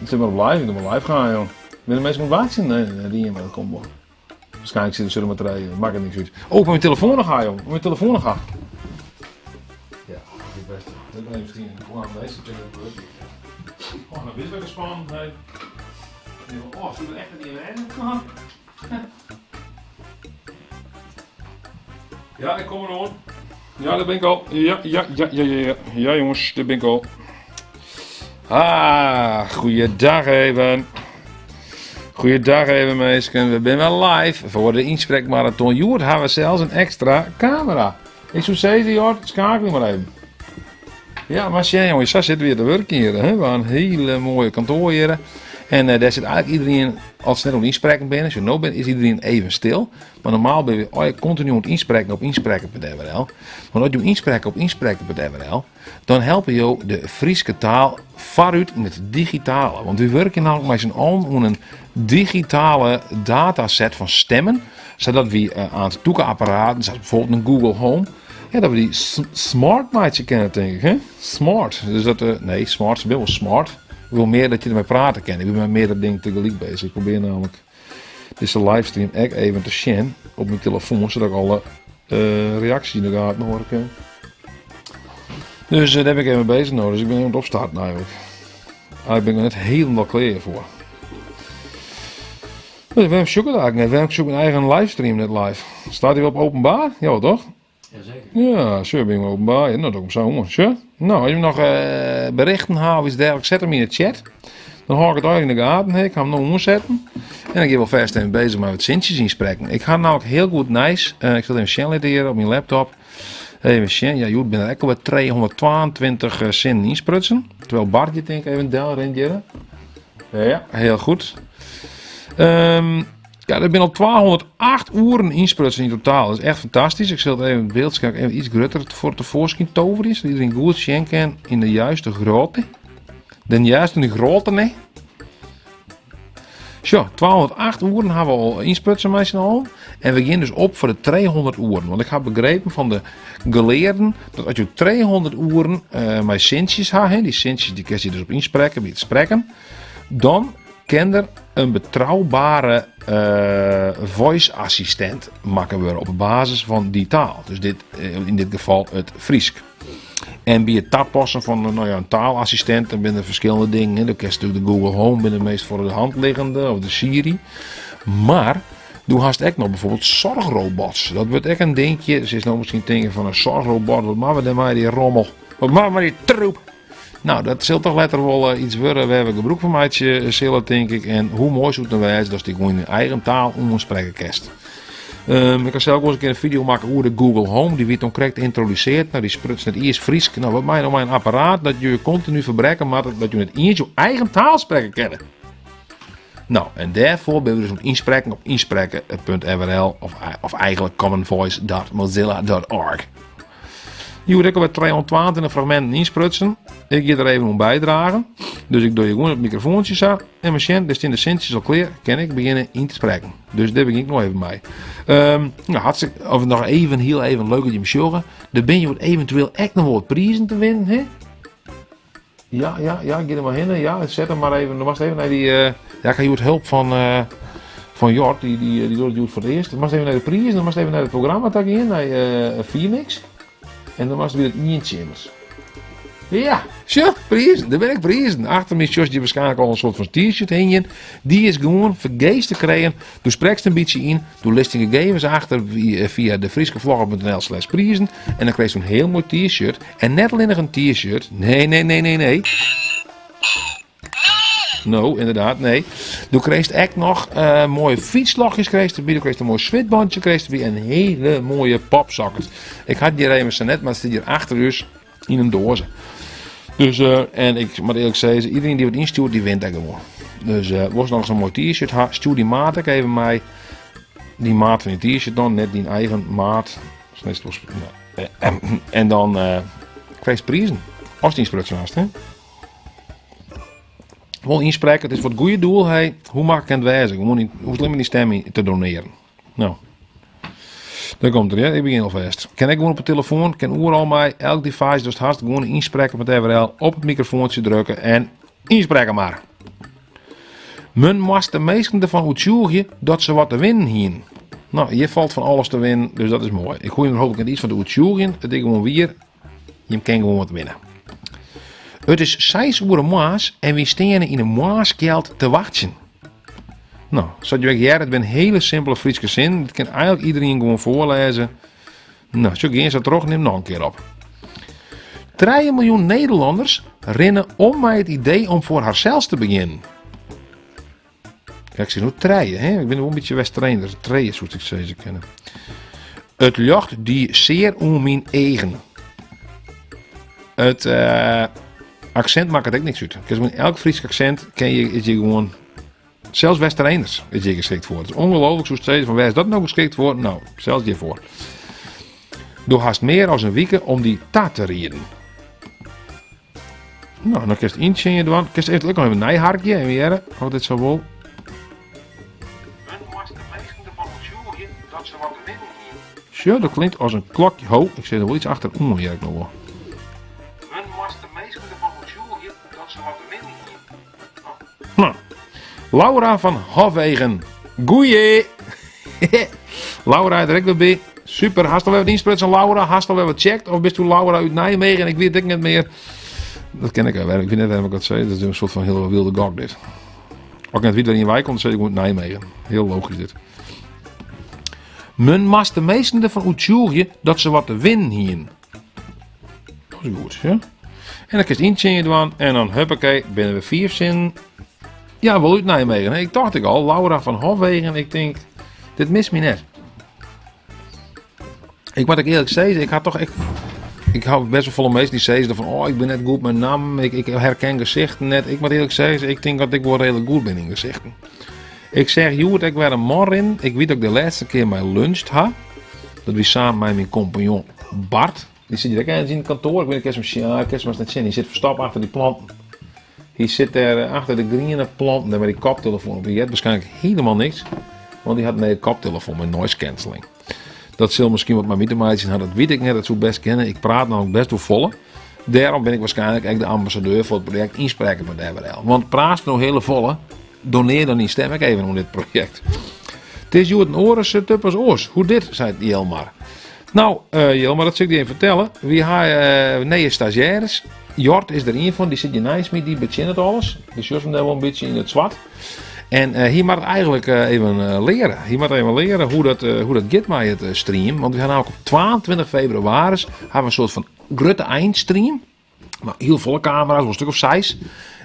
Sit mar op live, ik doe mar live gaan, joh. Binne de minsken oan it wachtsjen? Nee, net ien, mar dat komt wol. Waarschijnlijk zitten ze er maar trije, makket niks út. Oh, ik mei myn telefoan noch ha, joh. Ik mei myn telefoan noch ha. Ja, dat is best. Dat ben even stien. Kom aan, deze check even. Oh, nou wist ik spannend, hey. Oh, zit er echt niet in Ja, ik kom eroan. Ja, daar ben ik al. Ja, ja, ja, ja, ja. Ja, jongens, daar ben ik al. Ah, goeiedag even. Goeiedag even, minsken. We binne wer live foar de ynsprekmaraton. Hjoed ha we sels in ekstra kamera. Ik soe sizze, Jort, schakel mar even. Ja, mar sjen jongens, sa sitte we hjir te wurkjen hjir. Hè? We ha in hiele moaie kantoar hjir. En eh, dêr sit eigentlik iedereen, as se net oan it ynsprekken binne, sa no bin, is iedereen even stil. Mar normaal binne we allegear kontinu oan it ynsprekken op ynsprekken.nl. Want as jo ynsprekke op ynsprekken.nl, dan helpe jo de Fryske taal foarút yn it digitale. Want wy wurkje namelijk mei syn allen oan in digitale dataset fan stimmen, sadat wy eh, oan tûke-apparaten, sa as bijvoorbeeld in Google Home, ja, dat we dy smart meitsje kinne, tink ik. Hè? Smart. Dus dat, eh, nee, smart, se binne wol smart. Ik wil mear dat je dermei prate kinne. Ik bin mei meardere dingen tegelyk bezich. Ik probearje namelijk dizze livestream ek even te sjen op myn telefoan, sadat ik alle eh, reaksjes yn de gaten hâlde kin. Dus eh, dêr bin ik even mei bezich no. Dus ik bin even oan it opstarten eigentlik. Ik bin der net hielendal klear foar. Dus wêrom sjoch ik it eigentlik net? Wêrom sjoch ik myn eigen livestream net live? Staat hy wol op openbaar? Ja, toch? Jazeker. Ja, sjoch, bin ik openbaar. Ja, nou, doe ik hem sa oan. Sjoch. Nou, as je noch eh, berichten ha of iets dergelijks, set him yn de chat. Dan hâld ik it allegear yn de gaten. Ik ha him no oansetten. En dan gean we alfêst even bezich mei wat sintsjes ynsprekken. Ik ha namelijk hiel goed nijs. Eh, ik sil it even sjen litte hjir op myn laptop. Even sjen. Ja, hjoed binne der ek alwer 322 eh, sinnen ynsprutsen. Terwijl Bartje tink even delrint hjir. Ja, hiel goed. Um, ja, der binne al 208 oeren ynsprutsen yn totaal. Dat is echt fantastysk. Ik sil it even it byldskerm even iets grutter foar tefoarskyn toverje, sadat iedereen goed sjen kin yn de juiste grootte. De juiste grootte, nee. Sjoch, 208 oeren ha we al ynsprutsen mei syn allen. En we gean dus op foar de 300 oeren. Want ik ha begrepen fan de gelearden dat as jo 300 oeren eh, mei sintsjes ha, hè, dy sintsjes dy kinst je dus op ynsprekke by it sprekken, dan kin der in betroubere eh, voice assistent makke wurde op basis fan dy taal. Dus dit, eh, yn dit gefal it Frysk. En by it tapassen fan nou ja, in taalassistint, dan binne der ferskillende dingen. Hè. Dan kinst natuerlik de Google Home binne de meest foar de hand liggende, of de Siri. Mar do hast ek noch bijvoorbeeld zorgrobots. Dat wurdt ek in dinkje. Se is no miskien tinken fan in zorgrobot, wat moatte we dêrmei dy rommel? Wat moatte we mei dy troep? Nou, dat sil toch letter wol eh, iets wurde wêr we gebrûk fan meitsje sille, tink ik. En hoe moai soe it no wêze datst dy gewoan yn dyn eigen taal oansprekke kinst. Um, ik ha sels wolris in kear in fideo makke oer de Google Home. Dy wie toen krekt yntrodusearre. Nou, dy spruts net iens Frysk. Nou, wat mei je no mei in apparaat dat je kontinu ferbrekke moatte dat je net iens jo eigen taal sprekke kinne? Nou, en dêrfoar binne we dus oan it ynsprekken op ynsprekke.frl of, of eigentlik commonvoice.mozilla.org. Hjoed ek alwer 322 fragminten ynsprutsen. Ik gean der even oan bydragen. Dus ik doe je gewoan it mikrofoantsje sa. En we sjen, dêr stean de sintsjes al klear. Kin ik begjinne yn te sprekken. Dus dêr begjin ik noch even mei. Um, nou, hartstikke, of noch even, hiel even leuk dat je me sjogge. Der binne hjoed eventueel ek noch wol wat prizen te winnen, hè? Ja, ja, ja, gean der mar hinne. Ja, set him mar even. Do moatst even nei dy. Uh, ja, ik ha hjoed help fan, uh, fan Jort, dy, dy, dy docht it hjoed foar it earst. Do moatst even nei de prizen, dan moatst even nei it programma ta gean, nei uh, Phoenix. En dan moatst by it ientsjimmers. Ja, sjoch, prizen. Dêr binne ek prizen. Achter my sjochst je waarskynlik al in soart fan t-shirt hingjen. Dy is gewoan fergees te krijen. Do sprekst in bytsje yn, do litst dyn gegevens achter fia de fryskevlogger.nl slash prizen en dan krijst in hiel moai t-shirt. En net allinnich in t-shirt, nee, nee, nee, nee, nee. No, ynderdaad, nee. Do krijst ek noch uh, moaie fytslokjes krijst derby, do krijst in moai switbandje krijst derby en hiele moaie popsockets. Ik ha it hjir even sa net, mar it stiet hjir achter ús yn in doaze. Dus, uh, en ik moat earlik sizze, iedereen dy't wat ynstjoert, dy wint ek gewoan. Dus uh, wolst noch sa'n moai t-shirt ha, stjoer dyn maat ek even mei. Dyn maat fan dyn t-shirt dan, net dyn eigen maat. En dan uh, krijst prizen. Ast ynsprutsen hast, hè? Wol ynsprekke, it is foar it goede doel, hey. Hoe maklik kin it wêze? Gewoan, hoechst allinne mar dyn stim te donearjen. No. Dêr komt er, ja. Ik begjin alfêst. Kin ek gewoan op de telefoan, kin oeral mei. Elk device datst hast, gewoan ynsprekke met FRL, op it mikrofoantsje drukke en ynsprekke mar. Men moast de minsken derfan oertsjûgje dat se wat te winnen hienen. No, hjir falt fan alles te winnen, dus dat is moai. Ik hoech jim der hooplik net iets fan te oertsjûgjen. It is gewoan wier. Jim kinne gewoan wat winne. It is seis oere moarns en wy steane yn 'e moarnskjeld te wachtsjen. No, sa't jo ek hearre, it binne hiele simpele Fryske sinnen. Dat kin eigenlik iderien gewoan foarlêze. No, sjoch, gean sa troch, nim noch in kear op. 3 miljoen Nederlanners rinne om mei it idee om foar harsels te begjinnen. Ja, ik sis no trije, hè? Ik bin wol in bytsje Westereender. Trije soe ik sizze kinne. It ljocht die sear oan myn eagen. It eh, aksint makket ek niks út. Kinst elk Frysk aksint ken je, is je gewoan Sels Westereenders is hjir geskikt foar. It is ongelooflik, soest sizze fan wêr is dat no geskikt foar? No, sels hjirfoar. Do hast mear as in wike om dy ta te rieden. No, dan kinst yntsjinje dwaan. Kinst eventueel ek noch even neiharkje en hearre of dit sa wol. Men moast de minsken derfan oertsjûgje dat se wat te winnen hienen. Sjoch, dat klinkt as in klokje. Ho, ik sit der wol iets achter oan, hear ik no wol. Men moast de minsken derfan oertsjûgje dat se wat te winnen hienen. Nou, Laura van Hofwegen. Goeie! Laura is der ek wer by. Super. Hast al wer wat ynsprutsen, Laura? Hast al wer wat checkt? Of bist do Laura út Nijmegen? Ik wit it ek net mear. Dat ken ik wer. Ik wit net wêr ik dat sei. Dat is in soart fan hiele wylde gok dit. As ik net wit wêr ien wei komt, dan sis ik gewoan Nijmegen. Hiel logysk dit. Men moast de minsken derfan oertsjûgje dat se wat te winnen hienen. Dat is goed, ja. En dan kinst yntsjinje dwaan en dan huppakee, binne we 5 sinnen. Ja, wol út Nijmegen. Ik tocht ik al, Laura van Hofwegen, ik tink, dit mist my net. Ik moat ek earlik sizze, ik ha toch ek, ik ha best wol folle minsken dy't sizze fan, oh, ik bin net goed mei nammen, ik, ik herken gesichten net. Ik moat earlik sizze, ik tink dat ik wol reedlik goed bin yn gesichten. Ik seach hjoed ek wer in man rinnen. Ik wit dat ik de lêste kear mei luncht ha. Dat wie samen mei myn kompanjon Bart. Dy sit hjir ek ergens yn it kantoar. Ik wit net, kinst him sjen? Ja, kinst him net sjen. Hy sit ferstoppe achter dy planten. Hy sit dêr eh, achter de griene planten, dêr mei dy koptelefoan op. Hy heart waarskynlik hielendal niks, want hy hat in nije koptelefoan mei noise cancelling. Dat sil miskien wat mei my te meitsjen ha, dat wit ik net. Dat soe best kinne. Ik praat nammentlik best wol folle. Dêrom bin ik waarskynlik ek de ambassadeur foar it projekt ynsprekken.nl. Want praatst no hiele folle, donear dan dyn stim ek even oan dit projekt. It is hjoed in oare setup as oars. Hoe dit, seit Jelmar. No, uh, Jelmar, dat sil ik dy even fertelle. Wy ha uh, nije stagiaires. Jort is der ien fan, dy sit hjir neist my, dy betsjinnet alles. Dy sjochst him dêr wol in bytsje yn it swart. En uh, hy moat it eigenlik even leare. Hy moat even leare hoe dat, hoe dat giet mei it stream. Want wy ha nammentlik op 22 febrewaris ha we in soart fan grutte einstream. Mar hiel folle kamera's, wol in stik of seis.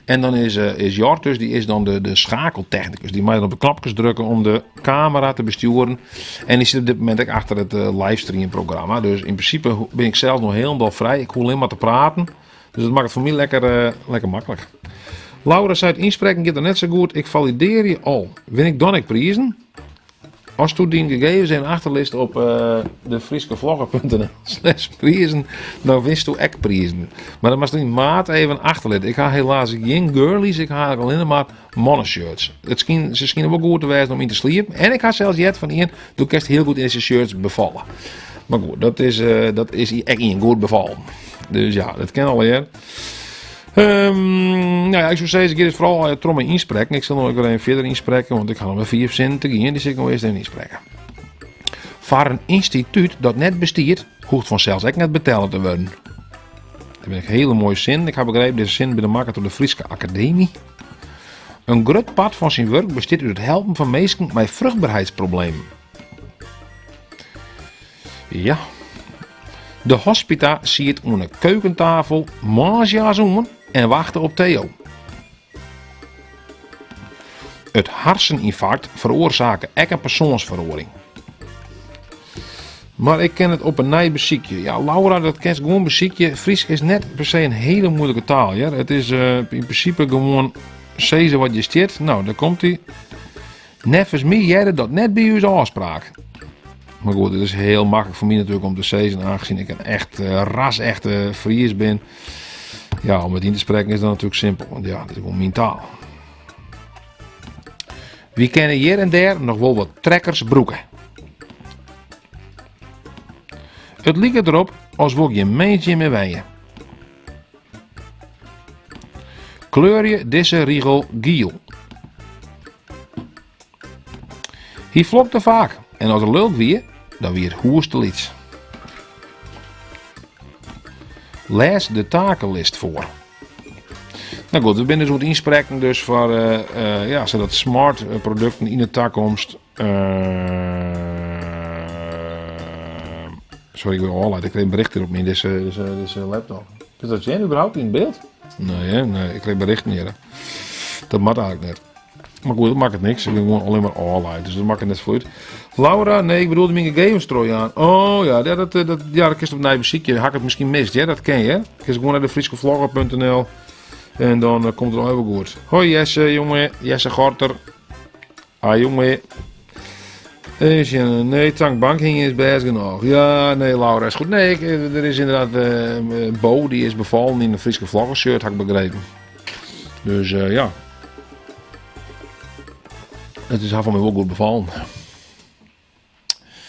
En dan is, uh, is Jort dus, dy is dan de, de schakeltechnicus. Dy mei dan op de knopkes drukke om de kamera te bestjoeren. En dy sit op dit momint ek achter it uh, livestreamprogramma. Dus yn prinsipe bin ik sels noch hielendal frij. Ik hoech allinne mar te praten. Dus dat makket foar my lekker, uh, lekker maklik. Laura seit, ynsprekken giet der net sa goed. Ik falidearje al. Win ik dan ek prizen? Asto dyn gegevens even achterlitst op uh, de fryskevlogger.nl slash prizen, dan winsto ek prizen. Mar dan moatst dyn maat even achterlitte. Ik ha helaas gjin girlies, ik ha allinne mar mannenshirts. It skyn, se skine wol goed te wêzen om yn te sliepen. En ik ha sels heard fan ien, do kinst hiel goed yn dizze shirts befalle. Mar goed, dat is, uh, dat is ek ien goed befallen. Dus ja, dat kin allegear. Um, nou ja, ik soe sizze, ik gean dus foaral eh, troch mei ynsprekken. Ik sil noch wer even fierder ynsprekken, want ik ha noch wer 5 sinnen te gean. Dy sil ik no earst even ynsprekke. Foar in ynstitút dat net bestiet, hoecht fansels ek net betelle te wurden. Dat binne ek hiele moaie sinnen. Ik ha begrepen, dizze sinnen binne makke troch de Fryske Akademy. In grut part fan syn wurk bestiet út it helpen fan minsken mei fruchtberheidsproblemen. Ja. De hospita siet oan 'e keukentafel moarnsjas oan en wachte op Theo. It harsenynfarkt feroarsake ek in persoansferoaring. Mar ik kin it op 'e nij besykje. Ja, Laura, dat kinst gewoan besykje. Frysk is net per se in hiele moeilike taal, hear. It is uh, yn prinsipe gewoan sizze wat je stiet. No, dêr komt hy. Neffens my hearde dat net by ús ôfspraak. Mar goed, it is hiel maklik foar my natuerlik om te sizzen, aangezien ik in echt uh, ras-echte Fries bin. Ja, om it yn te sprekken is dan natuerlik simpel, want ja, dit is gewoan myn taal. Wy kinne hjir en dêr noch wol wat trekkers brûke. It liket derop as wol gjin mins hjir mear wenje. Kleurje dizze rigel giel. Hy flokte faak en as er lulk wie, dan wie it hûs te lyts. Lês de takelist foar. No goed, we binne dus oan it ynsprekken dus foar eh, eh, ja, sadat smart eh, produkten yn de takomst. sorry, ik wurd ôflaat. Ik krij in bericht hier op myn dizze, dizze, dizze laptop. Is dat sjen überhaupt yn byld? Nee, hè? Nee, ik krij berichten hjir. Dat moat eigentlik net. Mar goed, dat makket niks. Ik bin gewoan allinne mar ôflaat, dus dat makket net folle út. Laura, nee, ik bedoelde myn gegevens trochjaan. Oh ja, ja, dat, dat, ja, dat kinst opnij besykje. Ha ik it miskien mist, ja, dat kin, hè. Kinst gewoan nei de fryskevlogger.nl en dan eh, komt it al even goed. Hoi Jesse, jonge. Jesse Gorter. Ah, jonge. Even sjen. Nee, tank bank hing is bêst genôch. Ja, nee, Laura is goed. Nee, ik, eh, der is ynderdaad eh, Bo, dy is befallen yn in Fryske vloggershirt, ha ik begrepen. Dus eh, ja. It is har fan my wol goed befallen.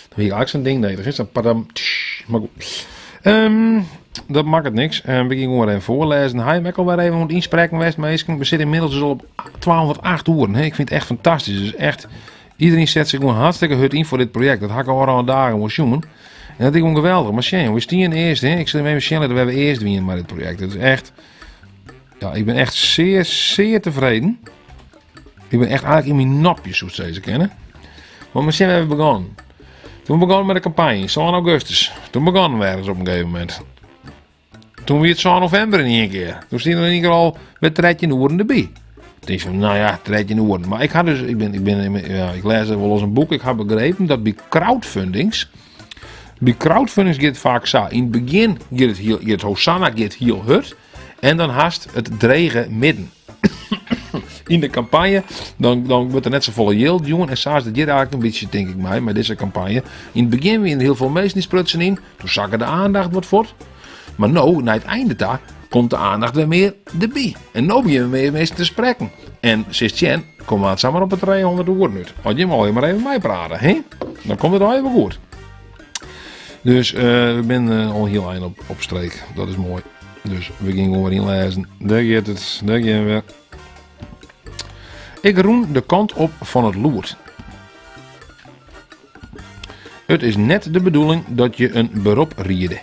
Dan hie ik eigentlik sa'n ding nedich. Hè? Sa'n padam. Tsch, mar goed. Ehm, dat makket niks. Um, we gean gewoan even foarlêzen. Ha jim ek alwer even oan it ynsprekken west, minsken? We sitte ynmiddels dus al op 208 oeren. Hè? Ik fyn it echt fantastysk. Dus echt, iedereen set sich gewoan hartstikke hurd yn foar dit projekt. Dat ha ik ôfrûne dagen wol sjoen. En dat is gewoan geweldich. Mar sjen, we stiene earst. Hè? Ik sil even sjen litte wêr we earst wiene mei dit projekt. Dat is echt, ja, ik bin echt sear, sear tefreden. Ik bin echt eigentlik yn myn nopjes, soe ik sizze kinne. Want we sjen wêr we begonnen. Toen begonnen we mei de kampanje, 7 augustus. Toen begonnen we ergens op in gegeven momint. Toen wie it 7 novimber yn ien kear. Toen stiene der yn ien kear al wer 13 oeren derby. Toen ik fan, no ja, 13 oeren. Mar ik ha dus, ik bin, ik bin, ja, ik lês wol ris in boek. Ik ha begrepen dat by crowdfundings, by crowdfundings giet it faak sa. Yn it begjin giet it hiel, giet Hosanna giet hiel hurd. En dan hast it drege midden. Yn de kampanje, dan, dan wurdt der net safolle jild jûn. En sa is it hjir eigentlik in bytsje, tink ik mei, mei dizze kampanje. Yn it begjin wiene der hiel folle minsken dy sprutsen yn. Toen sakke de aandacht wat fuort. Mar no, nei it einde ta, komt de aandacht wer mear derby. En no begjinne mear minsken te sprekken. En silst sjen, kom mar samar op de 300 oeren út. As jim allegear mar even meiprate, hè? Dan komt it allegear wol goed. Dus uh, we binne eh, al hiel ein op, op streek. Dat is moai. Dus we gean gewoan wer ynlêzen. Dêr giet it. Dêr gean we. Ik rûn de kant op fan it lûd. It is net de bedoeling dat je in berop riede.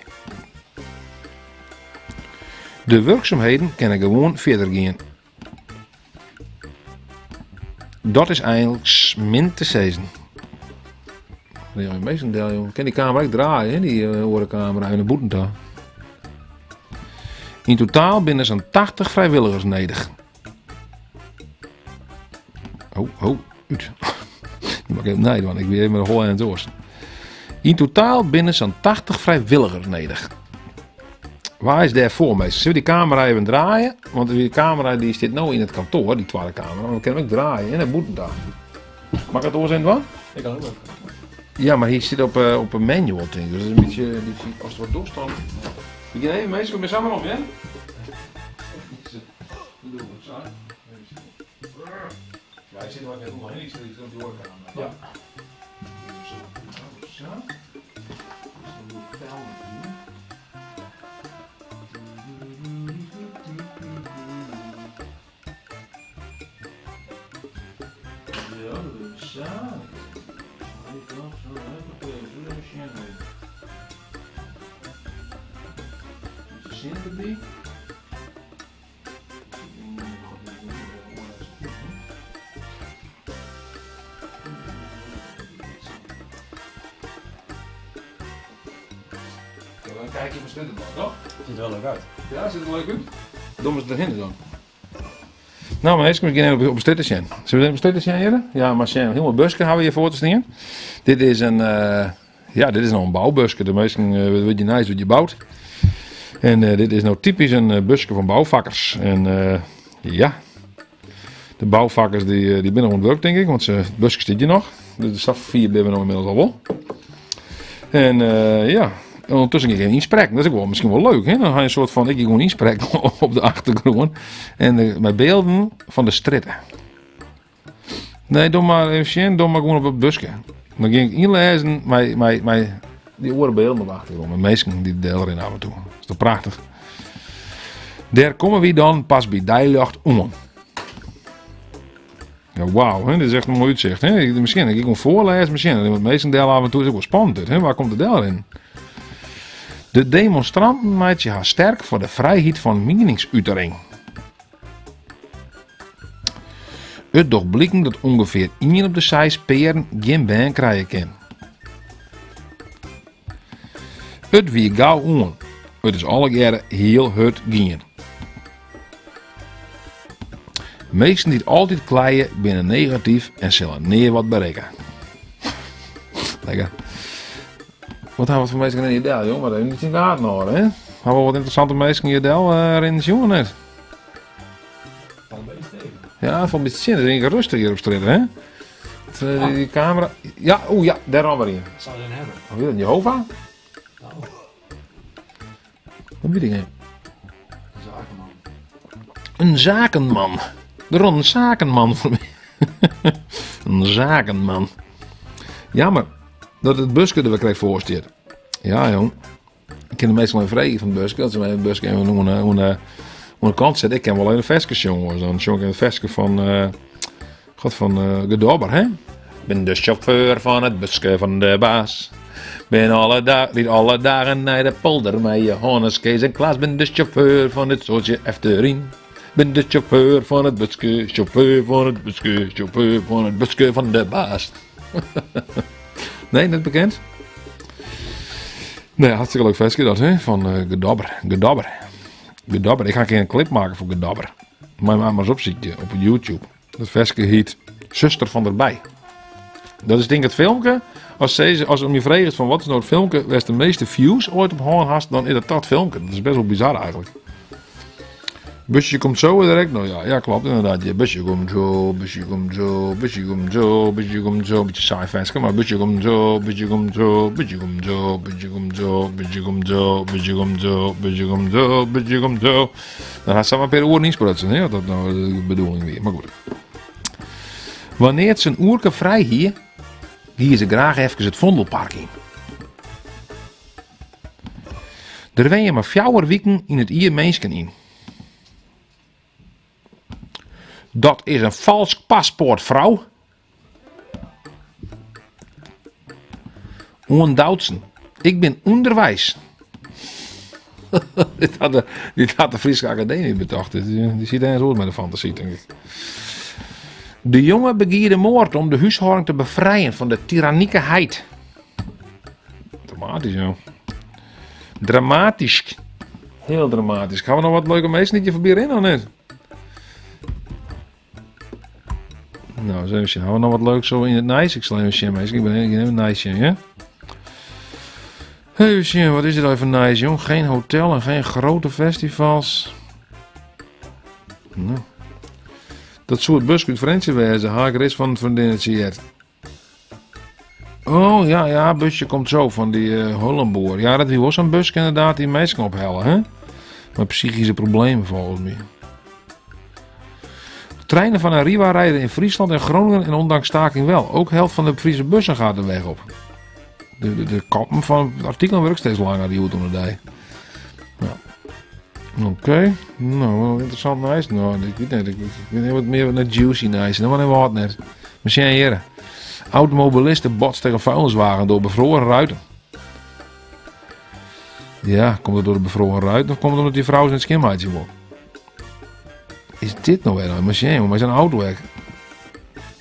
De wurksumheden kinne gewoan fierder gean. Dat is eins min te sizzen. Ja, minsken del, jong. Kin dy kamera ek draaie, hè, dy eh, oare kamera nei bûten ta. Yn totaal binne sa'n 80 frijwilligers nedich. Oh, oh, út. Die moat ik even nij dwaan, ik wie even de holle en it oars. Yn totaal binne sa'n 80 frijwilligers nedich. Wa is dêr foar, minsken? Sille we dy kamera even draaie? Want dy kamera dy stiet no yn it kantoar, dy twadde kamera. Mar we kinne him ek draaie en nei bûten ta. Moat ik it oars even dwaan? Ik kan ook. Ja, mar hy sit op, uh, op in manual, tink ik. Dus dat is in bytsje, in bytsje ast wat dochst dan. We gean even, minsken, we binne samar om, ja? Ja, hy sit noch net ûnder, hy sit op de oare kamera. Ja. Sa. Derby. Dan kijk je op een stuntenbal, toch? Ziet er wel leuk uit. Ja, ziet er leuk uit. Dom is derhinne dan. No, minsken, we gean even op strjitte sjen. Sille we even op strjitte sjen hjir? Ja, mar sjen, hiel moai buske hawwe we hjir foar te stean. Dit is in, uh, ja, dit is no in boubuske. De minsken uh, wurdt je nijs wurdt je boud. En uh, dit is no typysk in buske fan boufakkers. En uh, ja, de boufakkers dy, dy binne oan it wurk, tink ik, want se, it buske stiet hjir noch. Dus sa fier binne we no ynmiddels al wol. En uh, ja, en ûndertusken gean ik even ynsprekken. Dat is ek wol, miskien wol leuk. Hè? Dan ha je in soart fan, ik gean gewoan ynsprekken op de achtergrûn. En uh, mei bylden fan de strjitte. Nee, doch mar even sjen, doch mar gewoan op it buske. Dan gean ik ynlêzen mei, mei, mei dy oare bylden op de achtergrûn. Mei minsken dy't delrinne af en toe. Dat is toch prachtich. Dêr komme wy dan pas by deiljocht oan. Ja, wauw, hè? Dit is echt in moai útsicht. Hè? Miskien, ik gewoan foarlêze, miskien. Want minsken del af en toe is ek wol spannend dit, hè? Wa komt der del rinnen? De demonstranten meitsje har sterk foar de frijheid fan mieningsutering. It docht bliken dat ûngefear ien op de seis pearen gjin bern krije kin. It wie gau oan. It is allegearre hiel hurd gien. Minsken dy't altyd kleie binne negatyf en sille nea wat berikke. Lekker. Wat ha wat foar minsken hjir del, jong? Mar even yn de gaten hâlde, hè? Ha we wat ynteressante minsken hjir del uh, rinnen sjoen net? Ja, falt in bytsje tsjin. It is rêstich hjir op strjitte, hè? Het, uh, die camera. Ja, oeh ja, dêr al wer ien. Zou je hebben? Oh, wie dat, Jehovah? Oh. Dat weet ik niet. Een zakenman. Een zakenman. Er rond een zakenman voor mij. Een zakenman. Jammer dat it buske der wer krekt foar stiet. Ja, jong. Ik kin de minsken wol even freegje fan it buske, dat se my it buske even oan de, oan de, oan de kant sette. Ik kin wol even in ferske sjonge. Dan sjong ik in ferske fan, uh, God, fan uh, Gedobber, hè? Ben de sjauffeur fan it buske fan de baas. Ben alle da ryd alle dagen nei de polder mei Jehannes, Kees en Klaas. Ben de sjauffeur fan it soaltsje efteryn. Ben de sjauffeur fan it buske, sjauffeur fan it buske, sjauffeur fan it buske fan de baas. Nee, net bekend? Nee, hartstikke leuk ferske dat, hè? Fan uh, Gedobber. Gedobber. Gedobber. Ik ga een keer een clip maken voor Gedobber. Maar maar eens opzoeken op YouTube. Dat ferske hiet Zuster van der Bij. Dat is denk ik it filmke. As, se, as om je freget fan wat is no it filmke wêr'tst de measte views oait op hân hast, dan is dat dat filmke. Dat is best wol bizar eigentlik. Busje komt zo direct. No ja, ja klopt inderdaad. Ja, busje komt zo, busje komt zo, busje komt zo, busje komt zo. Bytsje saai ferske, mar busje komt zo, busje komt zo, busje komt zo, busje komt zo, busje komt zo, busje komt zo, busje komt zo, busje komt zo. Dan hat se mar in pear oeren ynsprutsen, hè, as dat no de bedoeling wie. Mar goed. Wannear't se in oerke frij hie, gie se graach efkes it Vondelpark yn. Der wenje mar fjouwer wiken yn it jier minsken yn. Dat is in falsk paspoart, frou. Oan Doutzen. Ik bin ûnderweis. dit, hat de, dit hat de Fryske Akademy betocht. Dy siet ergens oars mei de fantasy, tink ik. De jonge begie de moard om de húshâlding te befrijen fan de tyrannike heit. Dramatysk, joh. Dramatysk. Hiel dramatysk. Ha we noch wat leuke minsken dy't hjir foarby rinne of net? No, ris even sjen. Ha we noch wat leuks so yn it nijs? Ik sil even sjen, minsken. Ik bin even nijs sjen, ja? Even sjen, wat is dit even nijs, jong? Geen hotel en geen grote festivals. No. Dat soe it buske út Frjentsjer wêze, ha ik ris fan in freondinnetsje heard. Oh ja, ja, busje komt zo fan dy uh, Hullenboer. Ja, dat wie wol sa'n buske ynderdaad dy't minsken ophelle, hè? Mei psychyske problemen folgens my. Treinen van Arriva rijden in Friesland en Groningen en ondanks staking wel. Ook helft van de Friese bussen gaat de weg op. De, de, de koppen fan it artikel wurde ek steeds langer hjoed oan de dei. Ja. Oké, no, wat ynteressant nijs. No, ik wit net, ik, ik bin wat mear nei juicy nijs. No, mar wat net. We sjen hjir. Automobiliste botst tegen vuilniswagen door bevroren ruiten. Ja, komt it troch de befroaren ruiten of komt it omdat dy frou se net skjinmeitsje wol? Is dit no wer in masjine, mei sa'n auto ek?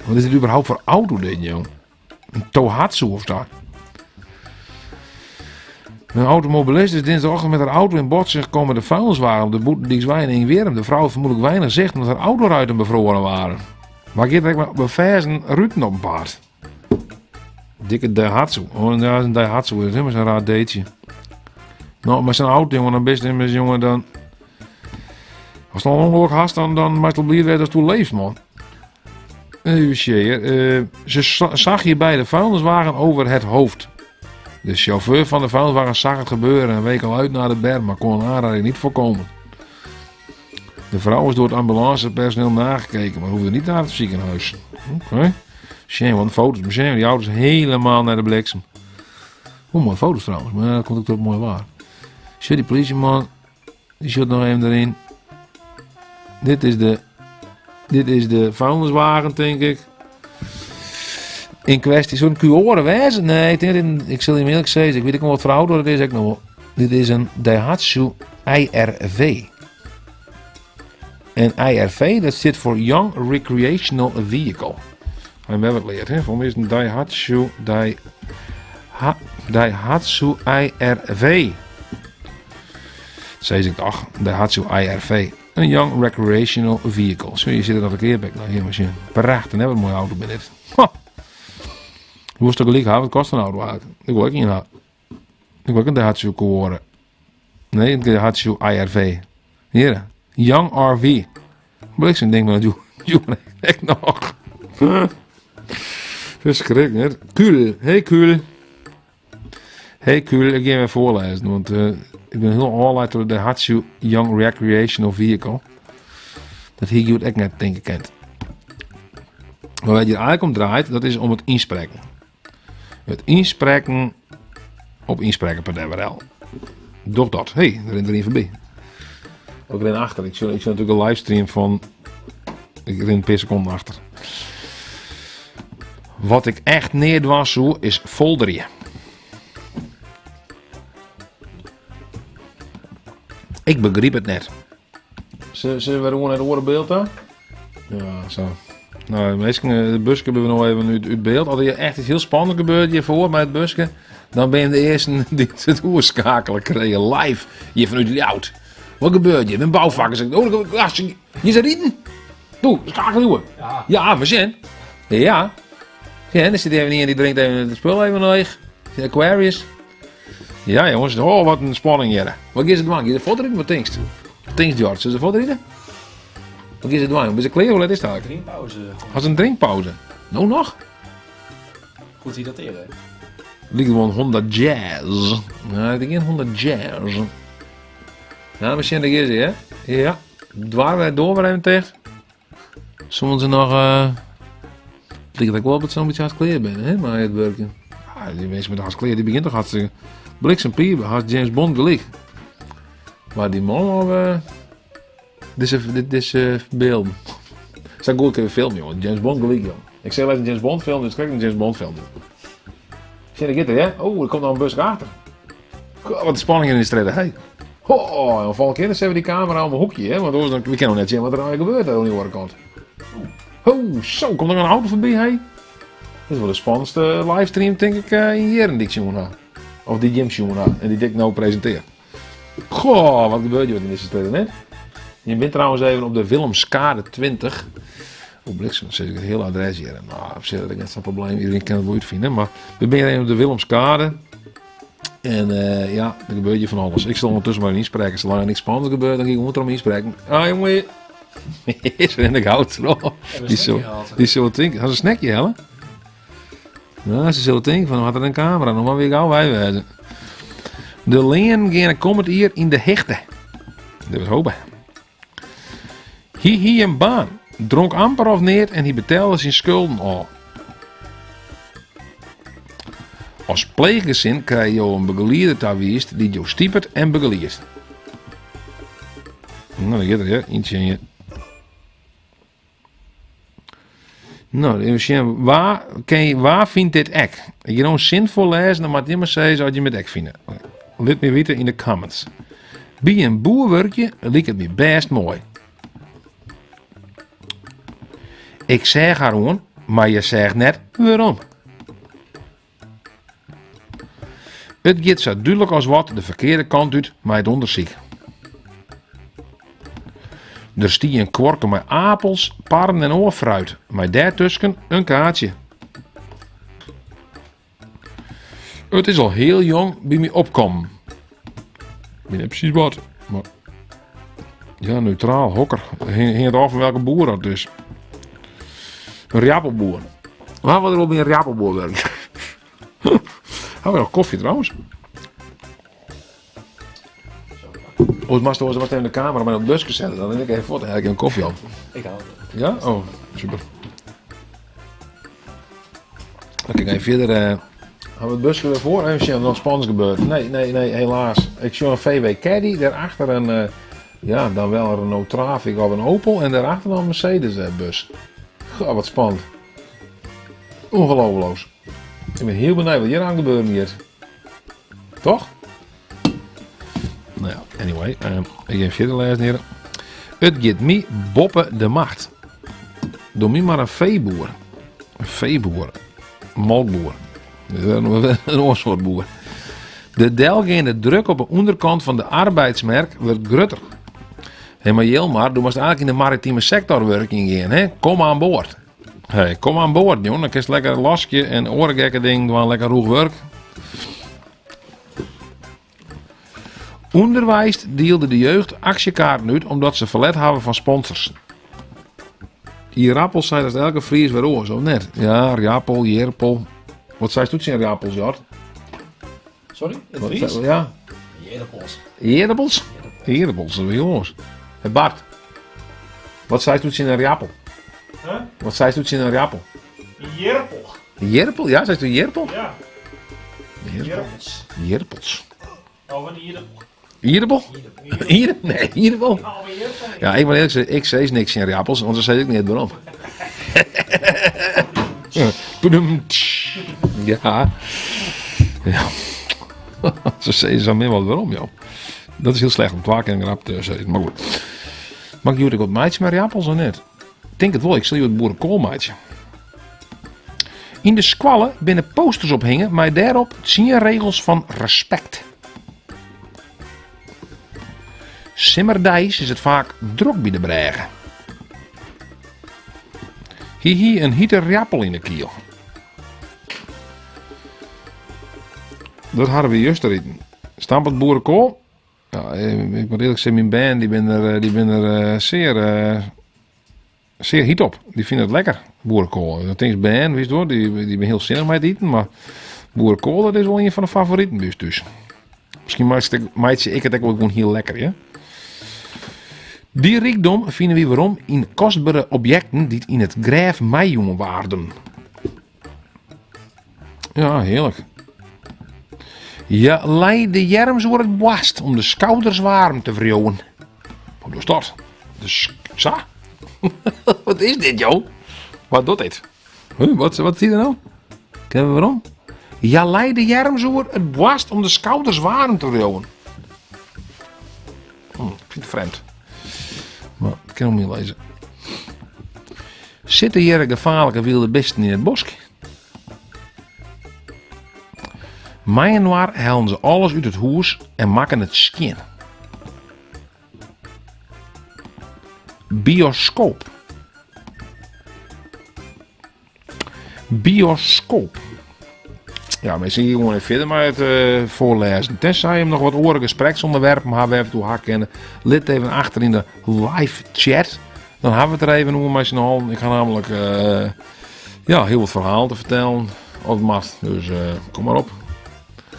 Wat is dit überhaupt foar auto dit, jong? In Tohatsu of sa? Een automobilist is dinsdagochtend met haar auto in botsing gekomen met de vuilniswagen op de Bûtendykswei in Ingwierrum. De vrouw had vermoedelijk weinig zicht omdat haar autoruiten bevroren waren. Mar giet ek mei beferzen ruten op 'en paad. Dikke Daihatsu. Oh, ja, in Daihatsu is helemaal zo'n raar deetje. No, mei sa'n auto, jonge, dan bist immers, jonge, dan... Ast al in ûngelok hast, dan, dan moatst wol bliid wêze datst oerleefst, man. Even sjen, uh, ze zag hierbij de vuilniswagen over het hoofd. De chauffeur van de vuilniswagen zag het gebeuren en week al uit naar de berm, maar kon een aanrijding niet voorkomen. De vrouw is door het ambulancepersoneel nagekeken, maar hoefde niet naar het ziekenhuis. Oké. Okay. Shame, want foto's. Shame, die auto is helemaal naar de bliksem. Hoe mooie foto's trouwens, maar dat komt ook tot mooi waar. Shit, die politieman, die zit nog even erin. Dit is de. Dit is de vuilniswagen, tink ik. In kwestie, soe in Cuore wêze? Nee, ik tink dat ik sil jim earlik sizze, ik wit ek noch wat foar auto dat is ek noch wol. Dit is in Daihatsu IRV. En IRV, dat stiet foar Young Recreational Vehicle. Hy hat wat leard, hè? Foar my is it in Daihatsu, Daihatsu IRV. Sis ik toch, Daihatsu IRV. Een Young Recreational Vehicle. Zo, je zit er nog een keer bij. Nou, hier maar zien. Prachtig, hè? Wat een mooie auto ben dit. Ha. Hoe is het gelijk ha? Wat kost een auto eigenlijk? Ik wil ook een ha. Ik wil ook een Daihatsu Cuore. Nee, een Daihatsu IRV. Hier, Young RV. Bliksem ding maar doe. Doe ik nog. Verschrikkelijk, hè? Cool. Hey, cool. Hey, cool. Ik ga even voorlezen, want ik ben heel afgeleid door de Daihatsu Young Recreational Vehicle. Dat hier ik net denken kent. Maar waar je eigenlijk om draait, dat is om het inspreken. Het inspreken op inspreken.nl. Doch dat. Hey, er rent er een voorbij. Ook ren achter. Ik zie natuurlijk een livestream van... Ik ren een paar seconden achter. Wat ik echt neerdwaan zoe, is folderje. Ik begreep het net. Zullen we gewoon het orenbeeld dan? Ja, zo. Nou, de meesten, de busje hebben we nog even uit beeld. Als er echt iets heel spannends gebeurt hiervoor met het busje, dan ben je de eerste die het oerschakelen krijgen live hier vanuit Ljouwert. Wat gebeurt hier? Een bouwvakker zegt, oh, je zit rijden. Doe, schakel door. Ja. Ja, maar zin. Ja. Ja, er zit even iemand die drinkt even het spul even leeg. De Aquarius. Ja, jongens, oh, wat een spanning hier. Wat is het man? Je de voortrijden? Wat denkst? Wat denkst, George? Zullen ze voortrijden? Wat is het man? Ben je klaar? Hoe laat is het eigenlijk? Drinkpauze. Als een drinkpauze. Nou nog? Goed hydrateren. Lijkt wel een Honda Jazz. Nou, ik denk een Honda Jazz. Nou, misschien de is hè? Ja. Dwaren wij door weer even tegen. Sommige ze nog. Het lijkt ook wel op het zo'n beetje hard kleer ben, hè? Maar het werken. Ah, die mensen met hard kleer, die begint toch hartstikke. Bliksem pier, had James Bond gelijk. Maar die man al. Dit is, dit is beeld. Zou goed kunnen filmen, jongen. James Bond gelijk, jongen. Ik zeg wel eens een James Bond film, dus kijk een James Bond film. Zie je dat, hè? Oh, er komt nog een bus achter. Goh, wat een spanning in de strijd, hè? Oh, en volgende keer zetten we die camera om een hoekje, hè? Want anders dan, we kunnen nog net zien wat er nou gebeurt aan die andere kant. Oh, zo, komt er een auto voorbij, hè? Dat is wel de spannendste livestream, denk ik, in jaren die ik zien had. Of die Jim zien had en die ik nou presenteer. Goh, wat gebeurt hier in deze strijd, hè? Je bent trouwens even op de Willemskade 20. Oh, bliksem, dan zet ik het hele adres hier. Nou, op zich dat ik net zo'n probleem. Iedereen kan het wel uitvinden. Maar we zijn even op de Willemskade. En ja, er gebeurt hier van alles. Ik zal ondertussen maar inspreken. Zolang er niks spannends gebeurt, dan ga ik gewoon erom inspreken. Ah, jongen. Is er in de goud, hoor. Hebben Die een zo, snackje gehad. die zullen denken. Had ze een snackje, hè? Nou, ze zullen denken van, had er een camera. Nog maar weer gauw wij wezen. De leen gaan komt hier in de hechte. Dat was hopen. Hi, hi een baan. Dronk amper of neer en hij betaalde zijn schulden al. Als pleeggezin krijg je een begeleider thuis die jou stiepert en begeleidt. Nou, dan gaat er, hè. Eentje in je. Nou, even zien. Waar, ken je, waar vindt dit ek? Ik ga een zin voorlezen, dan moet je maar zeggen als je met ek vindt. Laat me weten in de comments. Bij een boerwerkje lijkt het me best mooi. Ik zeg haar gewoon, maar je zegt net waarom. Het gaat zo duidelijk als wat de verkeerde kant uit met het onderzoek. Er stie een kworken met appels, parren en oorfruit, maar daartussen een kaartje. Het is al heel jong bij mij opkomen. Ik weet niet precies wat, maar ja, neutraal, hokker. Hing het af van welke boer dat is. Een rappelboer. Waar wil er wel bij een rappelboer werken? Hebben we nog koffie trouwens? Oh, het was was even de camera maar op de busje zetten. Dan denk ik even voort en heb ik een koffie op. Ik hou het. Ja? Oh, super. Dan kijk ik even verder. Hebben we het busje weer voor? Even zien of er nog spannends gebeurt. Nee, nee, nee, helaas. Ik zie een VW Caddy. Daarachter een Ja, dan wel een Renault Trafic of een Opel en daarachter nog een Mercedes eh, bus. Goh, wat spannend. Ongelooflijk. Ik ben heel benieuwd wat hier aan gebeuren hier. Toch? Nou ja, anyway. Uh, ik ga verder lezen hier. It giet my boppe de macht. Doch my mar in feeboer. In feeboer. Molkboer. In oar soart boer. De delgeande druk op de ûnderkant fan de arbeidsmerk wurdt grutter. Hé, mar Jilmar, do moatst eigentlik yn de maritime sektor wurkjen gean, hè? Kom aan board. Hey, kom aan board, jong. Dan kinst lekker laskje en oare gekke dingen dwaan, lekker rûch wurk. Underweis dielde de jeugd aksjekaarten út omdat se ferlet hawwe fan sponsors. Ierappel seit hast elke Fries wer oars, of net? Ja, riappel, jirpel. Wat seist tsjin riappels, Jort? Sorry, in it Fries? Ja. Ierdappels. Ierdappels? Ierdappels, dat is hiel oars. Hey Bart, wat seist tsjin in riappel? Huh? Wat seist tsjin in riappel? In jirpel. Jirpel? Ja, seist jirpel? Ja. Jirpels. Jirpels. Of in ierdappel. Ierdappel? Ierdappel? Nee, ierdappel. Ja, ik moet eerlijk zeggen, ik sis niks tsjin riappels, want dan sis ik net werom. Ja. Ja. Se sizze sa min wat werom, joh. Dat is hiel slecht om twa kear in grap te sizzen, mar goed. Moat ik hjoed ek wat meitsje mei riappels of net? Tink it wol, ik sil hjoed boerekoal meitsje. Yn de skoalle binne posters ophinge mei dêrop tsien regels fan respekt. Simmerdeis is it faak drok by de brêge. Hy hie in hite riappel yn de kiel. Dat hawwe we juster iten. Stampot boerekoal. Ja, ik moet eerlijk zeggen, myn bern dy binne der, dy binne der sear, sear hyt op. Dy fine it lekker, boerekoal. Dan tinkst bern, witst wol, dy, dy binne hiel sinnich mei it iten, mar boerekoal dat is wol ien fan de favoriten by ús thús. Miskien meitsje ik it ek wol gewoan hiel lekker, ja? Dy rykdom fine wy werom yn kostbere objekten dy't yn it grêf meijûn waarden. Ja, hearlik. Hja lei de earms oer it boarst om de skouders waarm te wriuwen. Hoe dochst dat? De sa? Wat is dit, joh? Wat docht dit? Huh, wat, wat zie je nou? Kinne we werom? Hja lei de earms oer it boarst om de skouders waarm te wriuwen. Hm, ik fyn it frjemd. Mar ik kin him net lêze. Sitte hjir gefaarlike wylde bisten yn it bosk? Mei-inoar hellen se alles út it hûs en makken it skjin. Bioskoop. Bioskoop. Ja, minsken gean gewoan even fierder mei it eh, foarlêzen. Tenzij jim noch wat oare gespreksûnderwerpen hawwe wêr't we it oer ha kinne, lit even achter yn de live chat. Dan hawwe we it der even oer mei syn allen. Ik ha namelijk eh, ja, hiel wat ferhalen te fertellen, as it moat. Dus eh, kom mar op.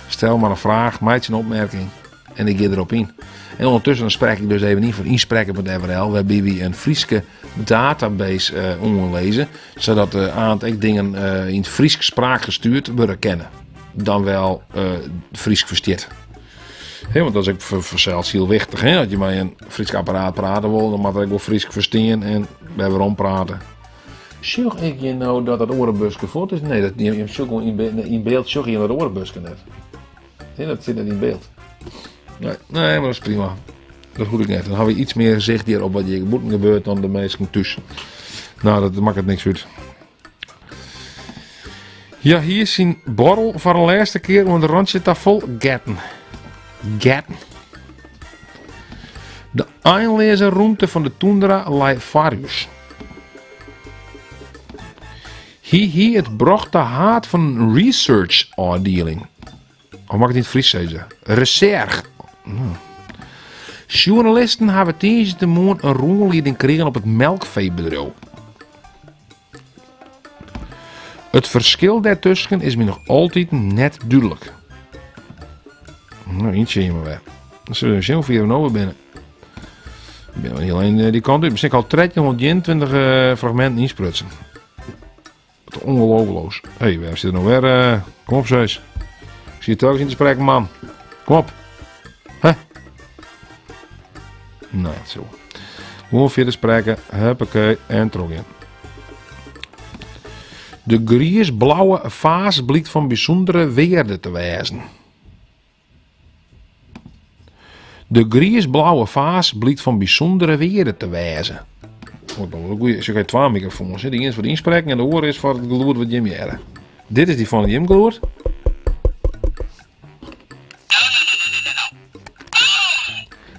Stel mar in fraach, meitsje in opmerking en ik gean derop yn. En ûndertusken sprek ik dus even yn foar ynsprekken.frl, wêrby wy in Fryske database uh, oanlizze, sadat de aant ek dingen uh, yn it Frysk spraakgestuurd wurde kinne. Dan wel uh, Frysk ferstiet. Hè, want dat is ek fansels hiel wichtich. Hè? As je mei in Frysk apparaat prate wolle, dan moat er ek wol Frysk ferstean en wer werom prate. Sjoch ik hjir no dat dat oare buske fuort is? Nee, dat, je, je, yn, yn byld sjoch je dat oare buske net. Nee, dat sit net yn byld. Nee, nee, mar dat is prima. Dat hoech ik net. Dan hawwe we iets mear sicht hjir op wat hjir bûten gebeurt dan de minsken thús. No, dat makket niks út. Ja, hie syn borrel foar de lêste kear oan de rantsje tafel getten. Getten. De einleaze rûmte fan de toendra lei foar ús. Hy hie it brocht ta haad fan in research-ôfdieling. Of moat ik it yn it Frysk sizze? Research. Nou. Sjoernalisten hawwe tiisdeitemoarn in rûnlieding krigen op it melkfeebedriuw. It ferskil dêrtusken is my noch altyd net dúdlik. No, ientsje hjir mar wer. Dan sille we sjen hoe fier we no wer binne. Ik bin hiel ein eh, dy kant út. Miskien al 1321 eh, fragminten ynsprutsen. Wat ongelooflijk. Hé, hey, wêr sit er no wer? Eh, kom op, Zeus. Ik sil je telkens yn te sprekken, man. Kom op. Hè? Nee, dat sil. Gewoan fierder sprekke, huppakee, en trochgean. De griisblauwe faas blykt fan bysûndere wearde te wêzen. De griisblauwe faas blykt fan bysûndere wearde te wêzen. Oh, dat wol goeie. Sjoch, ik ha twa mikrofoans. De ien is foar it ynsprekken en de oare is foar it gelûd wat jim hearre. Dit is dy fan jim gelûd.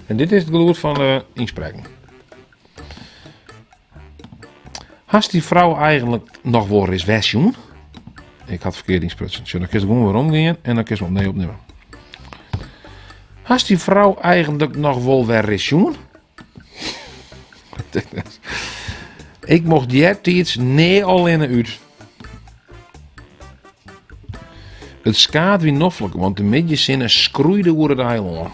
En dit is it gelûd fan de ynsprekken. Hast dy frou eigenlik noch wol ris wer sjoen? Ik ha it ferkeard ynsprutsen. Sjoch, dan kinst gewoan werom gean en dan kinst opnij opnimme. Hast dy frou eigenlik noch wol wer ris sjoen? Ik mocht eartiids nea allinne út. It skaad wie noflik, want de middeissinne skroeide oer it eilân.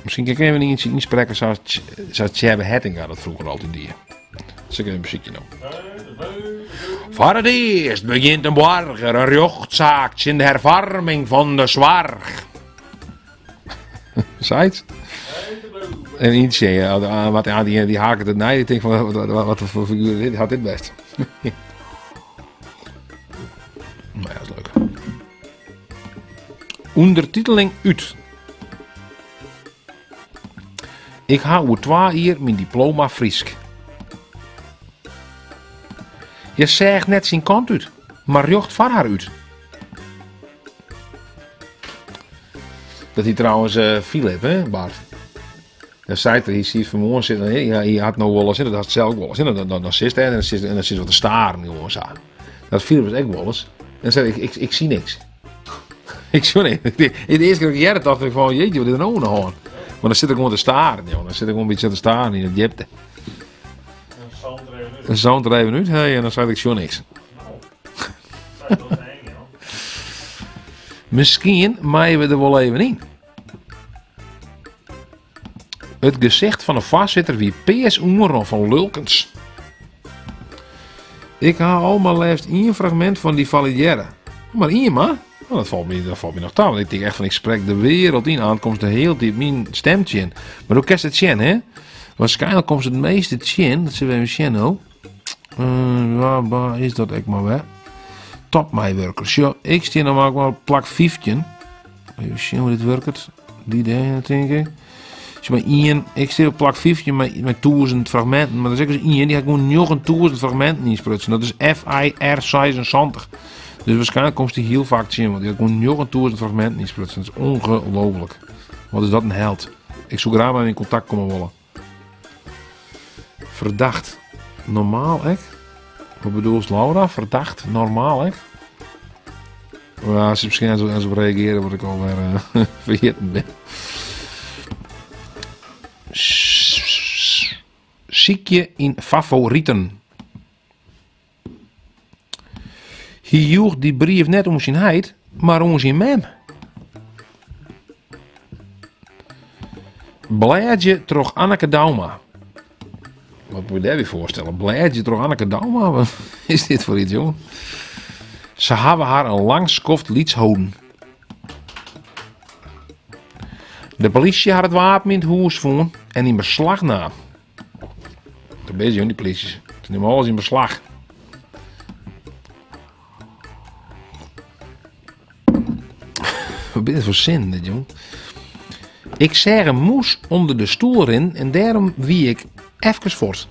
Miskien kin ik even ientsje ynsprekke sa sa Tsjêbbe Hettinga dat froeger altyd die. Sil ik even besykje no. Foar it earst begjint in boarger in rjochtsaak tsjin de herfoarming fan de soarch. Sayts? En ientsje, ja, wat, ja, die, die haket it nei, die tinkt fan, wat, wat, wat foar figuer dit, hat dit west. Maar ja, dat is leuk. Undertiteling út. Ik ha oer twa jier myn diploma Frysk. Hja seach net syn kant út, mar rjocht foar har út. Dat hie trouwens eh, Philip, hè, Bart. Dan seit er, hy siet fanmoarn sitten, hy, hy hat no wolris, dat hat sels wolris, dan, dan, dan sitst er en dan sitst en dan sitst wat te staren gewoan sa. Dat Philip is ek wolris. En dan sei ik, ik, ik zie niks. Ik sjoch niks. De earste kear dat ik hearde tocht ik fan, jeetje, wat is der no oan de hân? Mar dan sit er gewoan te staren, joh. Dan sit er gewoan in bytsje te staren yn it djipte. Dan zoomt er even út, hey, en dan sei ik, sjoch niks. Miskien meie we der wol even yn. It gesicht fan de foarsitter wie pears oanrûn fan lulkens. Ik ha al mar leafst ien fragmint fan dy falidearre. Mar ien mar? Oh, dat falt my, dat falt my noch ta, want ik tink echt fan ik sprek de wereld yn, aan komst de hiele tiid myn stem tsjin. Mar hoe kinst it sjen, hè? Waarskynlik komst it measte tsjin, dat sille we even sjen no. Uh, waar is dat ek mar wer? Topmeiwurker. Sjoch, ik stean noch mar op plak 15. Even sjen hoe dit wurket. Dy dêr, tink ik. Sjoch mar ien, ik stean op plak 15 mei, mei 1000 fragminten, mar der is ek ris ien, dy hat gewoan 9000 fragminten ynsprutsen. Dat is FIR 76. Dus waarskynlik komst dy hiel faak tsjin, want dy hat gewoan 9000 fragminten ynsprutsen. Dat is ongelooflik. Wat is dat in held. Ik soe graach mei him yn kontakt komme wolle. Ferdacht normaal ek? Wat bedoelst Laura? Ferdacht normaal ek? Ja, se miskien eens op reagearje wat ik alwer uh, ferjitten bin. Sykje yn favoriten. Hy joech dy brief net oan syn heit, mar oan syn mem. Blêdzje troch Anneke Douma. Wat moet je dêr by foarstelle? Blêdzje troch Anneke Douma? Wat is dit foar iets, jongen? Se hawwe har in lang skoft lyts holden. De polysje hat it wapen yn it hûs fûn en yn beslach naam. Dat binne se, dy polysjes. Se nimme alles yn beslach. Wat binne dit foar sinnen, dit, jong? Ik seach in mûs ûnder de stoel rinnen en dêrom wie ik efkes fuort.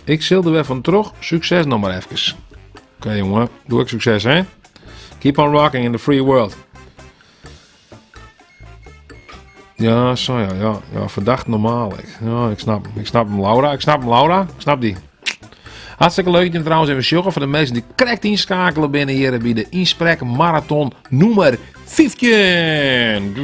Ik sil der wer fan troch. Sukses noch mar efkes. Oké, jongen. Doe ek sukses, hè? Keep on rocking in the free world. Ja, sa ja, ja, ja, ferdacht normaal ek. Ja, ik snap 'm. Ik snap 'm, Laura. Ik snap 'm, Laura. Ik snap dy. Hartstikke leuk dat jim trouwens even sjogge foar de minsken dy't krekt ynskakele binne hjir by de ynsprek maraton nûmer 15.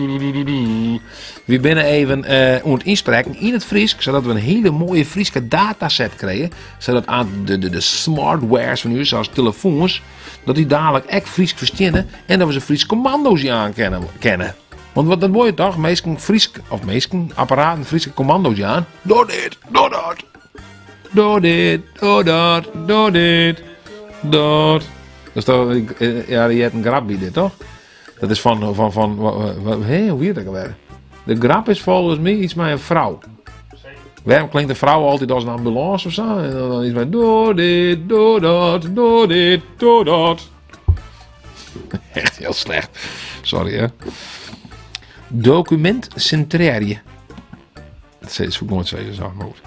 Wy binne even uh, oan it ynsprekken yn it Frysk, sadat we in hiele moaie Fryske dataset krije, sadat aan de, de, de smartwares fan ús, sa as telefoans, dat dy dadelijk ek Frysk fersteane en dat we se Frysk kommando's jaan kinne. Want wat dat wol je toch? Minsken Frysk, of minsken, apparaten Fryske kommando's jaan. Doch dit, doch dat. Doch dit, doch dat, doch dit, dat. Dat is toch, eh, ja, je hebt in grap by dit, toch? Dat is fan, fan, fan, hé, hoe wie dat alwer? De grap is folgens my iets mei in frou. Wêrom klinkt in frou altyd as in ambulânse of sa? En dan iets mei doe dit, doe dat, doe dit, doe dat. Echt heel slecht. Sorry hè. Dokumint sintrearje. Dat soe ik noait sizze, sa, mar goed.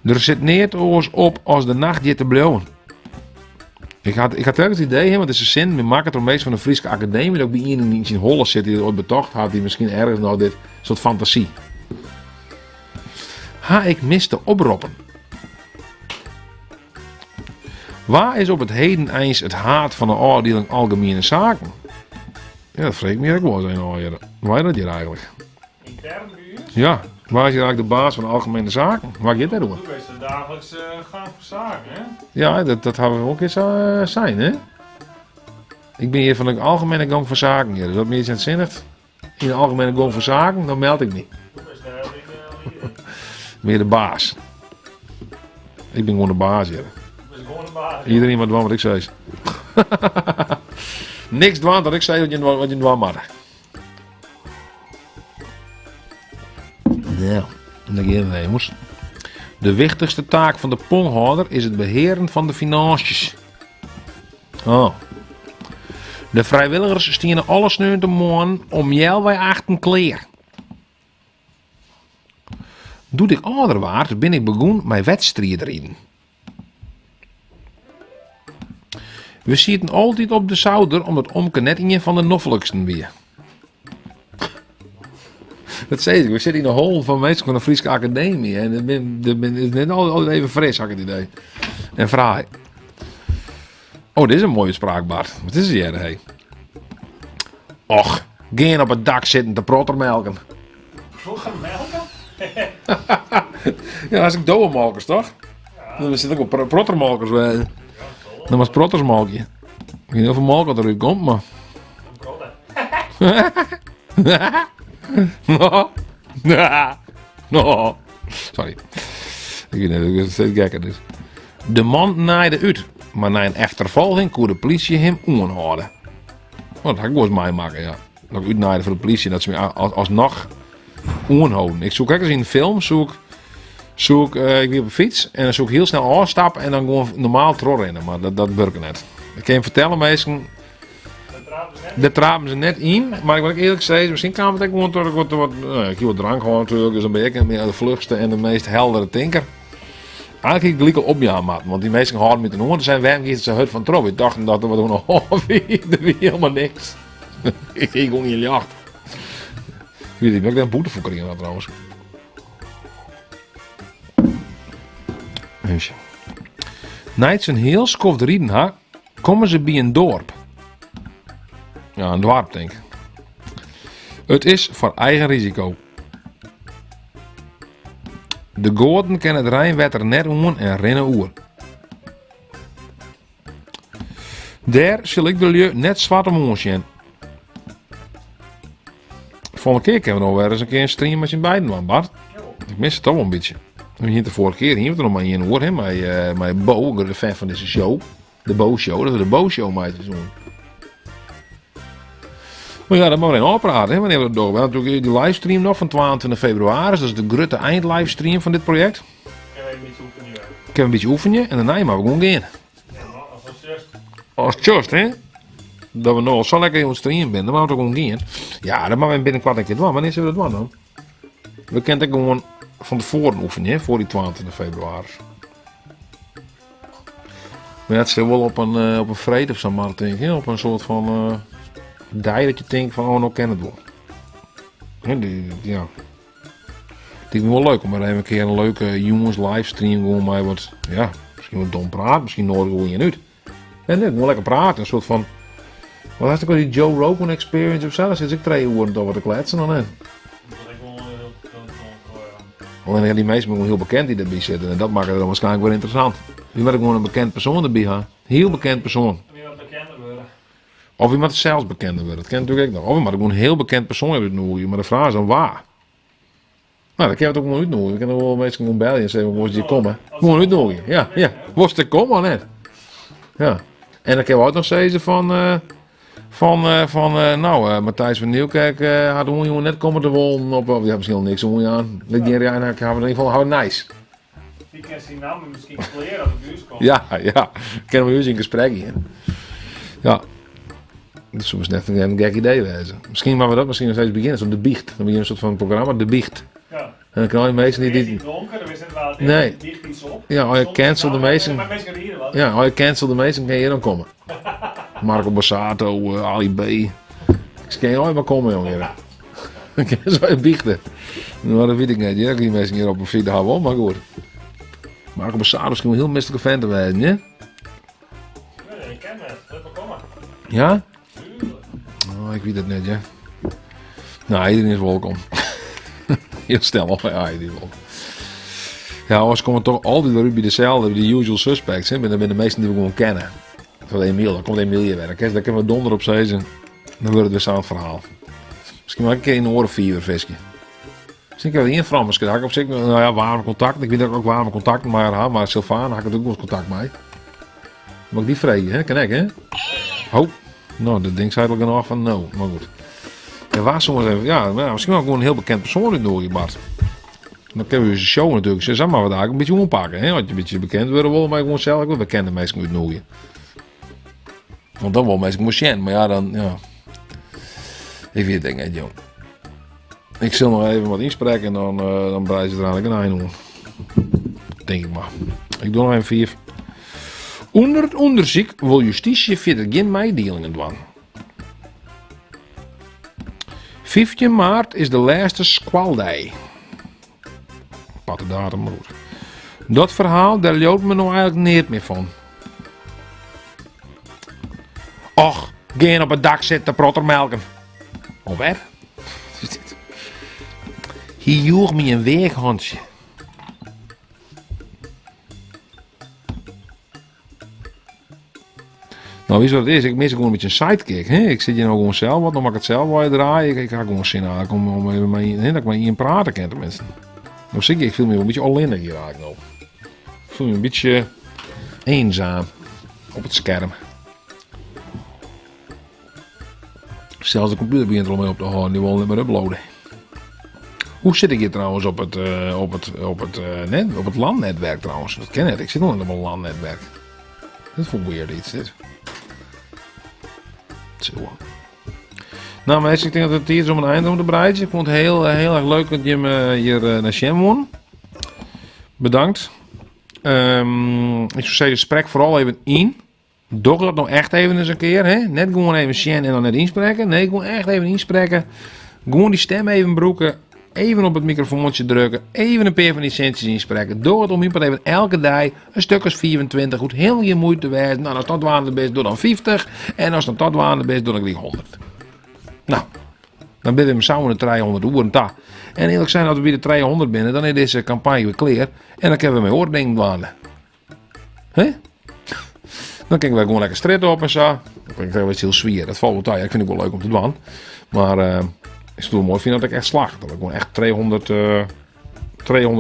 Der sit neat oars op as de nacht hjir te bliuwen. Ik ha, ik ha telkens it idee, hè, want dizze sin binne makke troch minsken fan de Fryske Akademy, dat ik by ien yn syn holle sit dy't it oait betocht hat, dy't miskien ergens noch dit soart fantasy. Ha ik miste oproppen? Wa is op it heden eins it haad fan de ôfdieling Algemiene Saken? Ja, dat freegje ik my ek wol ris even ôf. Wa is dat hjir eigentlik? Intern by ús? Ja, wa is hjir eigentlik de baas fan de Algemene Zaken? Wa giet dêroer? Do bist de daaglikse gang fan saken, hè? Ja, dat, dat hawwe we wol in kear sa eh, sein, hè? Ik bin hjir fan de Algemene Gong fan Saken hjir. Dus as my iets net sinnet yn de Algemene Gong fan Saken, dan meld ik my. Do bist dêr yn de lieding. Mear de baas. Ik bin gewoan de baas hjir. Do bist gewoan de baas. Iedereen moat dwaan wat ik sis. Niks dwaan dat ik sis wat je, wat je dwaan moatte. Nou, en dan gean we, jongens. De wichtichste taak fan de ponghâlder is it behearen fan de finânsjes. Oh. De frijwilligers stiene alle sneontemoarn om healwei achten klear. Doe't ik âlder waard, bin ik begûn mei wedstriidriden. We sieten altyd op de souder omdat omke net ien fan de nofliksten wie. Dat sis ik, we sitte yn de hol fan minsken fan de Fryske Akademy en it bin, it bin, is net altyd even fris, ha ik it idee. En fraai. Oh, dit is in moaie útspraak, Bart. Wat is it hjir, hé? Och, gean op it dak sitten te prottermelken. Prottermelken? Ja, as ik dowemolkers, toch? Dan sit ik op prottermolkers. Dan was prottersmolkje. Ik weet niet hoeveel molk eruit komt, maar... No. No. Sorry. Ik weet net, ik word steeds gekker dus. De man naaide út, mar nei in efterfolging koe de plysje him oanhâlde. Oh, dat ha ik wolris meimakke, ja. Dat ik útnaaide foar de plysje dat se my asnoch oanholden. Ik soe krekt as yn in film, soe ik, soe ik, eh, ik wie op de fyts en dan soe ik hiel snel ôfstappe en dan gewoan normaal trochrinne, mar dat, dat wurke net. Ik kin fertelle minsken, dêr trapen se net yn, mar ik moat ek earlik sizze, miskien kaam it ek gewoan troch wat, wat, nou, ik hie wat drank hân natuerlik, dus dan bin ik net mear de fluchste en de meest heldere tinker. Eigentlik hie ik gelyk al opjaan moatten, want dy minsken hâlden my ten oan te sizzen, wêrom giest der sa hurd fan troch? Wy tochten dat der wat oan de hân wie, der wie helemaal niks. Ik hie gewoan gjin ljocht. Ik wit net oft ik dêr in boete foar krigen ha trouwens. Even sjen. Nei't se in hiel skoft riden ha, komme se by in doarp. Ja, in doarp tink ik. It is foar eigen risiko. De goaden kinne it reinwetter net oan en rinne oer. Dêr sil ik de lju net swart om oansjen. Folgjende kear kinne we noch wer ris in kear in stream mei syn beiden dwaan, Bart. Ik mis it toch wol in bytsje. We hiene de foarige kear hiene we der noch mar ien oer, hè, mei, eh, mei Bo, de fan fan dizze show. De Bo Show, dat we de Bo Show meitsje soene. Mar ja, dat moatte we even ôfprate, hè, wannear we dat dogge. We ha natuerlik dy livestream noch fan 22 febrewaris, dat is de grutte eindlivestream fan dit projekt. Kinne we even in bytsje oefenje. Kinne we in bytsje oefenje en dêrnei moatte we gewoan gean. Ja, as just. As just, hè? Dat we no al sa lekker oan it streamen binne, dan moatte we toch gewoan gean. Ja, dat moatte we binnenkort in kear dwaan. Wannear sille we dat dwaan dan? We kinne it ek gewoan fan tefoaren oefenje, hè, foar dy 22 febrewaris. Mar ja, it sil wol op in, eh, op in freed of sa mar, tink ik. Op in soart fan eh, dei dat je tinkt fan, oh, no kin it wol. Hè, dy, ja. It liket my wol leuk om mar even in kear in leuke jûns livestream gewoan mei wat, ja, miskien wat dom praat, miskien noadigje we wol ien út. En nee, gewoan lekker prate, in soart fan, wat hast ek al dy Joe Rogan Experience of sa, dan sit se ek 3 oeren toch wat te kletsen dan net. Dat is ek wol heel, heel, heel, ja. Allinnich ja, dy minsken binne gewoan hiel bekend dy't derby sitte en dat makket it dan waarskynlik wer ynteressant. Wy moatte gewoan in bekend persoan derby ha. Hiel bekend persoan. Wy moatte bekender wurde. Of wy moatte sels bekender wurde, dat kin natuerlik ek noch. Of we moatte gewoan in hiel bekend persoan útnoegje, mar de fraach is dan wa. Nou, dan kinne we it ek gewoan útnoegje. We kinne wol minsken gewoan belje en sizze, wolst hjir komme? Gewoan útnoegje, ja, ja. Wolst der komme of net? Ja. En dan kinne we ek noch sizze fan, eh, Fan, eh, fan eh, nou, eh, Matthijs van Nieuwkerk eh, hat oanjûn net komme te wollen op, of die hat miskien al niks oanjaan. Lit gjin rein, hawwe we in ieder geval hawwe nijs. Dy kin syn namme miskien klear as er by ús komt. Ja, ja. Kinne we ús yn gesprek gean. Ja. Dat soe net in gek idee wêze. Miskien moatte we dat miskien noch steeds begjinne, zo'n De Biecht. Dan begjinne we in soort fan programma, De Biecht. Ja. En dan krijg je mensen die... Die die donker, dan wist net waar het is. Nee. Biecht iets op. Ja, als je cancel de meesten... Maar mensen rieden wat. Ja, als je cancel de meesten, kan je hier dan komen. Marco Borsato, Ali B. Ik kan je ooit maar komen, jongen. Dan kan je zo biechten. Nou, dat weet ik niet. Ja, die mensen hier op een fiets hebben, maar goed. Marco Borsato is misschien wel een heel misselijke vent te wezen, hè? Nee, ik ken het. Laat maar komen. Ja? Tuurlijk. Oh, ik weet het net, ja. Nou, iedereen is welkom. Heel snel al, ja, iedereen is welkom. Ja, anders komen we toch altijd weer bij dezelfde, bij de usual suspects. Hè? Bij de meesten die we gewoon kennen. Van Emiel, dan komt Emiel hier werken. Hè? Daar kunnen we donder op zezen. Dan wordt het weer zo'n verhaal. Misschien wel een keer in de oren visje. Misschien kan ik wel in Misschien had ik op zich, nou ja, warme contact. Ik weet dat ik ook warme contact maar ha, maar Sylvana had ik natuurlijk wel eens contact mee. Mag ik die vreten, hè? Kan ik, hè? Oh, nou, dat ding zei al genoeg van no, maar goed. Ja, waar soms even, ja, maar ja, misschien wel gewoon een heel bekend persoon in Noorje, Bart. Dan kunnen we onze show natuurlijk, zeg maar wat eigenlijk een beetje ompakken, hè? Want je een beetje bekend worden wil, maar gewoon zelf ook wel bekende mensen uit Noorje. Want dan wil mensen gewoon zien, maar ja, dan, ja. Ik weet het niet, joh. Ik zal nog even wat inspreken en dan breid ze er eigenlijk een eind om. Denk ik maar. Ik doe nog even 4. Onder het onderzoek wil justitie verder geen mededelingen doen. 15 maart is de laatste squalday. Aparte datum, maar goed. Dat verhaal, daar loopt me nou eigenlijk niet meer van. Och, geen op het dak zitten prottermelken. Alweer? Wat is dit? Hier joeg me een weeghandje. Nou, weet je wat het is? Ik mis gewoon een beetje een sidekick. Hè? Ik zit hier nou gewoon zelf wat, dan mag ik het zelf wel draaien. Ik ga gewoon zin eigenlijk om even mee, hè, dat ik maar iemand praten kan tenminste. Nou zit ik, ik voel me wel een beetje alleen hier eigenlijk nou. Ik voel me een beetje eenzaam op het scherm. Zelfs de computer begint er al mee op te houden, die wil niet meer uploaden. Hoe zit ik hier trouwens op het LAN-netwerk trouwens? Dat ken ik, ik zit nog niet op een LAN-netwerk. Dat is wel weird iets, dit. Zo. Nou mensen, ik denk dat het tijd is om een eind om te breiden. Ik vond het heel erg leuk dat je me hier naar Sjem won. Bedankt. Ik zou zeggen, spreek vooral even in. Doe dat nog echt even eens een keer. Hè? Net gewoon even Sjen en dan net inspreken. Nee, gewoon echt even inspreken. Gewoon die stem even broeken. Even op het microfoontje drukken. Even een paar van die centjes inspreken. Doe het om iemand even elke dag een stuk als 24. Goed, heel je moeite waard. Nou, als dat waande is, doe dan 50. En als dat dat waande is, doe dan 300. Nou, dan ben we samen de 300 uren ta. En eerlijk zijn, als we bij de 300 binnen, dan is deze campagne weer klaar. En dan kunnen we met oordingen dwalen. Hè? Dan kunnen we gewoon lekker strit op en zo. Dat vind ik wel heel zwier. Dat valt wel tegen. Ik vind het wel leuk om te doen. Maar ik zou het mooi vinden dat ik echt slag. Dat ik gewoon echt 200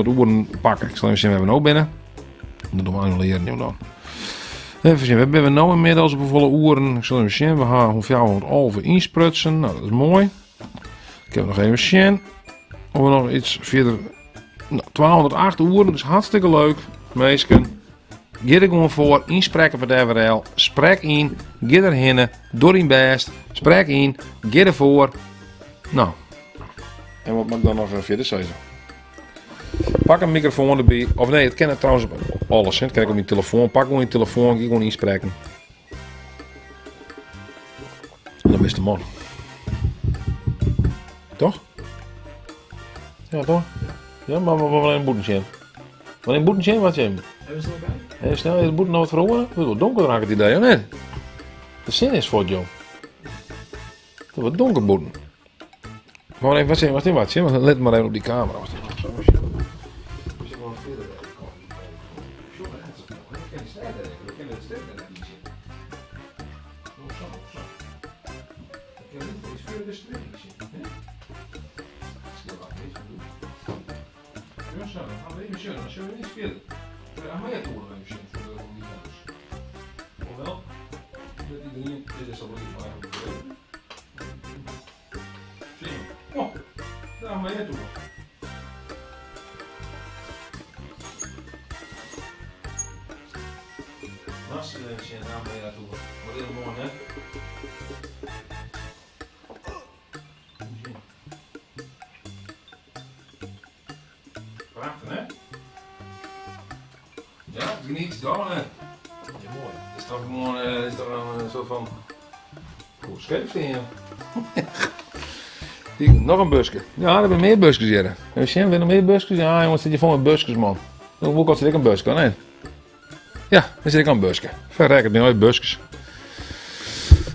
uren pak. Ik zal even zien, we hebben ook binnen. Dat doen we annuleren nu dan. Even zien, we hebben nou inmiddels op volle uren. Ik zal even zien, we gaan ongeveer 411 insprutsen. Nou, dat is mooi. Ik heb nog even zien. Of we nog iets verder. Nou, 208 uren, dat is hartstikke leuk. Meesken. Ga er gewoon voor, inspreken voor de FRL. Sprek in, ga erheen, door in best. Sprek in, ga ervoor. Nou. En wat moet ik dan nog even verder zeggen? Pak een microfoon erbij. Of nee, het kan het trouwens op alles. Hè. Het kan ik op mijn telefoon. Pak gewoon je telefoon, ga gewoon inspreken. En dan is de man. Toch? Ja, toch? Ja, maar we willen een boete zien. Wil je een boete zien? Wat zien? Even snel kijken. Even snel, is de boete nou wat verhoren? Het wordt wel donker, raak ik het idee, of niet? De zin is voor het, joh. Het wordt donker, boeten. Gewoon even, wat zien, wat zien, wat zien? Let maar even op die camera. Wacht even. Dit is al bliid mei. Oh, daar ben je toe. Wat is moai, hè? Prachtich, hè? Ja, geniet dan, hè? Ja, moai. Is toch gewoan, is toch in soart fan Oeh, skeef stean. Noch in buske. Ja, der binne mear buskes hjir. Even sjen, binne der mear buskes? Ja, jonges, sit hjir fol mei buskes, man. Hoe kostet ek in buske, of net? Ja, der sit ek al in buske. Verrek, it binne allegear buskes.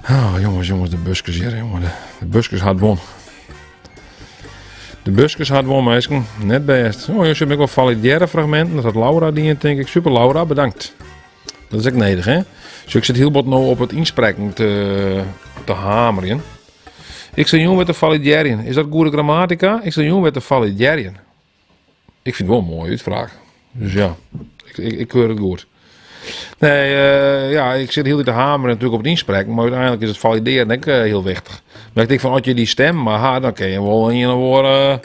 Oh, jonges, jonges, de buskes hjir, jongen. De buskes hat won. De buskes hat won, minsken. Net bêst. Oh, jonges, ik wol validearre fragminten. Dat hat Laura dien, tink ik. Super, Laura, bedankt. Dat is ek nedich, hè? Dus ik sit hiel bot no op it ynsprekken te, te hamerjen. Ik sil jûn wer te validearjen. Is dat goede grammatika? Ik sil jûn wer te validearjen. Ik fyn it wol in moaie útspraak. Dus ja, ik, ik, ik keur it goed. Nee, eh, ja, ik sit hieltyd te hameren natuerlik op it ynsprekken, mar úteinlik is it falidearjen ek eh, hiel wichtich. Mar ik tink fan, as je dy stim mar ha, dan kin je wol ien of oare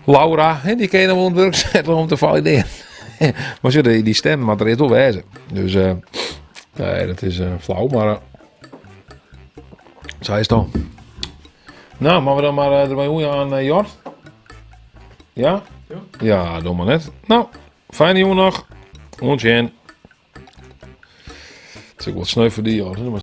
Laura, hè, dy kin je dan wol oan it wurk sette om te falidearjen. mar sjoch, dy, dy stim moat der earst wol wêze. Dus eh, nee, dat is eh, flau, mar eh, sa is it dan. Nou, moatte we dan mar eh, dermei oerjaan, eh, Jort? Ja? Ja. Ja, doe mar net. Nou, fijne jûn noch. Oant sjen. It is ek wat sneu foar dy, Jort.